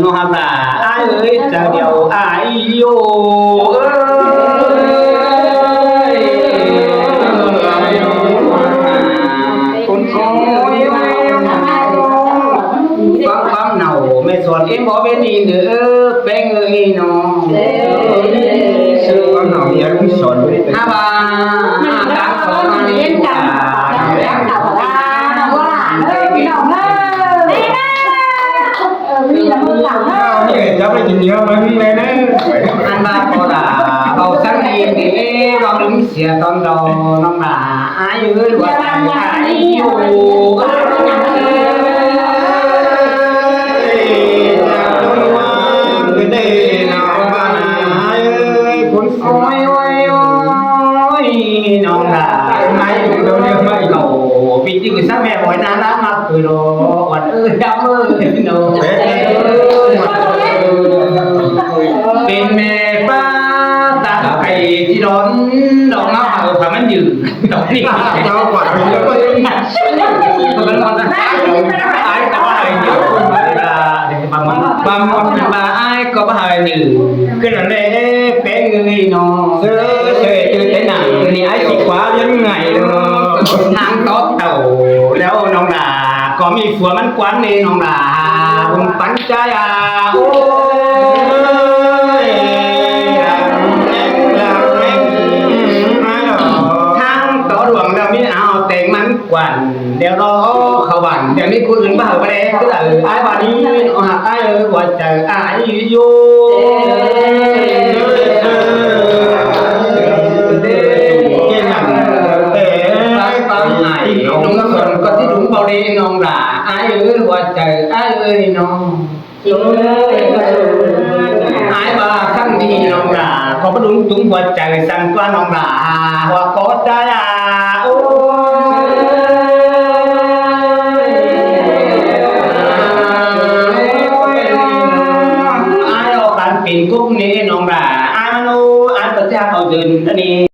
ເນາະຫັ້ນລະ ອ້າຍເອີຍ ເຈົ້າດຽວອ້າຍຢູ່ເອີຍ ຄົນສວຍ ຟັງຄວາມເນົາ ແມ່ສອນເອງບໍ່ເປັນອີເດີ ແປ້ງເອີຍນ້ອງ ເອີຍ ຄວາມເນົາມີອາລົມສອນ ຖ້າວ່າ ນີ້ຈະໄປກິນເຍອະມັນແນ່ເດີ ອັນວ່າບໍ່ລະ ເວົ້າສັງເອງເດ້ ເວົ້າເລື່ອງເສຍຕອນເກົ່ານ້ອງຫຼ້າ ອ້າຍເອີຍ ວ່າອ້າຍຢູ່ ເອີຍ ຈາກຄົນງາມເດີນ້ອງຫຼ້າ ອ້າຍເອີຍ ຄົນ ໂອ້ຍ ໂອ້ຍ ໂອ້ຍ ນ້ອງຫຼ້າ ໄປຢູ່ເດີ ໄປເອົາ ປີຈິງຊະແມ່ ໂອ້ຍ ໜ້າລາກມາກຄືໂລ ອ່ອນເອີຍ ດຳເອີຍ ໂນ ເປັນແມ່ປ້າຕາໄກ່ທີ່ຮ້ອນ ດອກເງົາເອົາ ຖ້າມັນຢືນ ດອກນີ້ ເອົາກວ່າເປັນເລື່ອງ ມັນ ມັນ ອ້າຍກໍວ່າໃຫ້ຢືນ ບາງ ບາງ ບາງ ອ້າຍກໍວ່າໃຫ້ຢືນ ຄືນັ້ນແຫຼະ ແປ້ງເອີຍນ້ອງ ເອີ ເອີ ຕື່ນແຕ່ໜັງ ມື້ນີ້ອ້າຍຊິຄວ້າວຽນໃຫຍ່ເດີ ນາງຕອບເຕົ້າ ແລ້ວນ້ອງຫຼ້າ ກໍມີຜົວມັນກວານເດ້ນ້ອງຫຼ້າ ບຸນປັນຈາຍ ໂອ້ຍ ທາງຕໍ່ດວງແລ້ວມີເອົາແຕ່ງມັນ ກວານ ດຽວລໍເຂົ້າບ້ານ ດຽວມີຜູ້ອື່ນມາເອົາໄປແລ້ວ ຄືອ້າຍວ່ານີ້ ອາ ອ້າຍເອີຍ ຫົວໃຈອ້າຍຢູ່. ເວົ້າເດ້ນ້ອງຫຼ້າ ອ້າຍເອີຍ ຫົວໃຈອ້າຍເອີຍນ້ອງ ອ້າຍວ່າຄັ້ງນີ້ນ້ອງຫຼ້າ ຂໍປະດຸງຕຸງຫົວໃຈສັ່ນຕົວະນ້ອງຫຼ້າ ຫົວຂໍໃຈ ໂອ້ຍ ອ້າຍເອົາຄັນເປັນກຸກນີ້ນ້ອງຫຼ້າ ອ້າຍມະໂນ ອ້າຍກໍຈະເອົາເດີນອັນນີ້